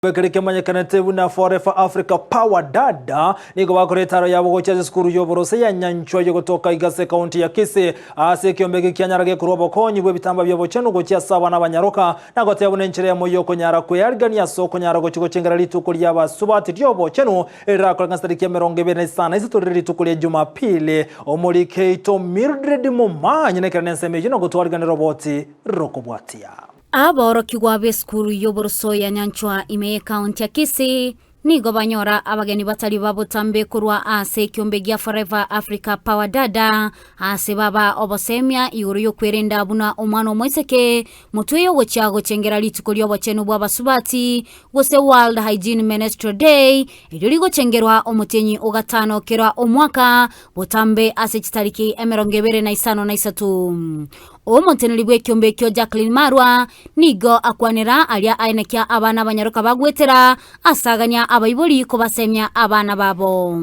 Ekero kemanyekanete buna Forever Africa Power Dada nigo bakora etaro yabo gochia ase esukuru y'oborose ya Nyanchwa yogotoka iga ase ekaunti ya Kisii ase ekiombe eke kianyara gekorwa obokonyi bw'ebitambaa bi'obochenu gochia ase abana abanyaroka na goteba buna enchera eyemo y'okonyara kwearigania ase okonyara gochia gochengera rituko ri'abasubati ri'obochenu erirakoreka ase tariki 26 rire rituko ria Jumapili. Omoriki oito Mildred Momanyi nekero nensemo eyio nogotwariganera roboti rokobwatia. Aborokigwa b'esukuru y'oboroso ya Nyanchwa ime y'ekaunti ya Kisii nigo banyora abageni batari ba botambe korwa ase ekiombe gia Forever Africa Power Dada ase baba obosemia igoro y'okwerenda buna omwana omoiseke motwe y'ogochia gochengera rituko ri'obochenu bw'abasubati gose World Hygiene Menstrual Day erio rigochengerwa omotienyi o gatano kera omwaka botambe ase chitariki 25. Omoteneneri bw'ekiombe ekio Jacqueline Marwa nigo akwanera aria aenekia abana abanyaroka bagwetera asagania abaibori kobasemia abana babo.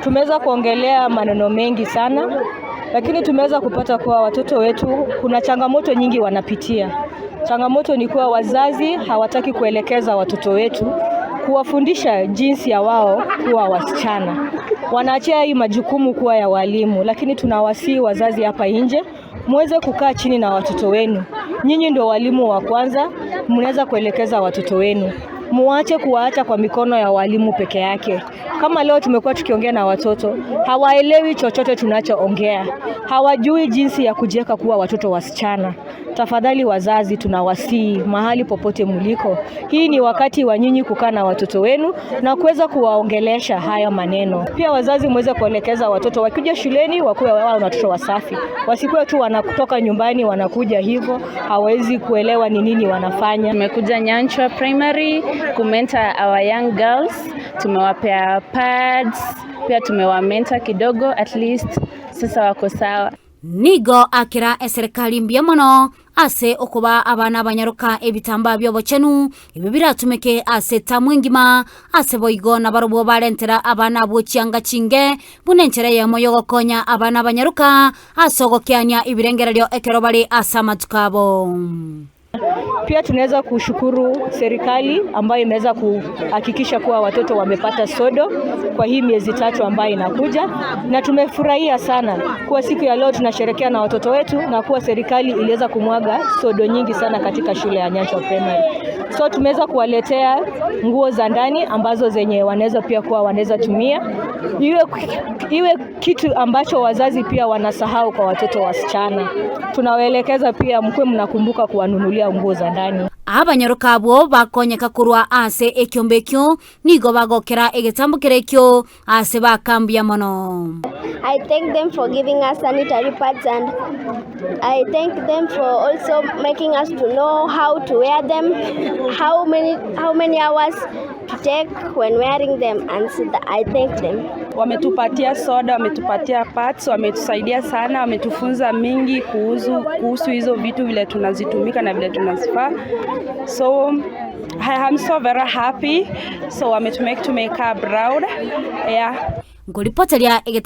Tumeweza kuongelea maneno mengi sana, lakini tumeweza kupata kuwa watoto wetu kuna changamoto nyingi wanapitia. Changamoto ni kuwa wazazi hawataki kuelekeza watoto wetu kuwafundisha jinsi ya wao kuwa wasichana. Wanaachia hii majukumu kuwa ya walimu, lakini tunawasihi wazazi hapa nje muweze kukaa chini na watoto wenu. Nyinyi ndio walimu wa kwanza, mnaweza kuelekeza watoto wenu. Muache kuwaacha kwa mikono ya walimu peke yake. Kama leo tumekuwa tukiongea na watoto, hawaelewi chochote tunachoongea, hawajui jinsi ya kujiweka kuwa watoto wasichana. Tafadhali wazazi, tunawasihi mahali popote mliko, hii ni wakati wa nyinyi kukaa na watoto wenu na kuweza kuwaongelesha haya maneno. Pia wazazi muweze kuelekeza watoto wakija shuleni wakuwe wao na watoto wasafi, wasikuwe tu wanatoka nyumbani wanakuja hivyo, hawawezi kuelewa ni nini wanafanya. Tumekuja Nyanchwa Primary kumentor our young girls, tumewapea pads, pia tumewamentor kidogo at least sasa wako sawa. Nigo akera eserekari mbuya mono ase okobaa abana abanyaroka ebitambaa bi'obochenu, ebio biratumeke ase etamu engima, ase boigo nabarobwo barentera abana abwo chianga chinge, buna enchera eyemo y'ogokonya abana abanyaroka ase ogokeania ebirengererio ekero bare ase amatuko abo. Pia tunaweza kushukuru serikali ambayo imeweza kuhakikisha kuwa watoto wamepata sodo kwa hii miezi tatu ambayo inakuja, na tumefurahia sana kuwa siku ya leo tunasherekea na watoto wetu na kuwa serikali iliweza kumwaga sodo nyingi sana katika shule ya Nyanchwa Primary. So tumeweza kuwaletea nguo za ndani ambazo zenye wanaweza pia kuwa wanaweza tumia, iwe, iwe kitu ambacho wazazi pia wanasahau kwa watoto wasichana. Tunawaelekeza pia mkuwe mnakumbuka kuwanunulia nguo za ndani. Abanyaroka abwo bakonyeka korwa ase ekiombe ekio nigo bagokera egetambo keria ekio ase bakambuya mono. I thank them for giving us sanitary pads and I thank them for also making us to know how to wear them, how many, how many hours to take when wearing them and so I thank them. Wametupatia soda, wametupatia pads, wametusaidia sana, wametufunza mingi kuhusu kuhusu hizo vitu vile tunazitumika na vile tunazifaa. So I am so very happy. So wametumake tumekaa proud. Yeah. Nkoripoteria egeta.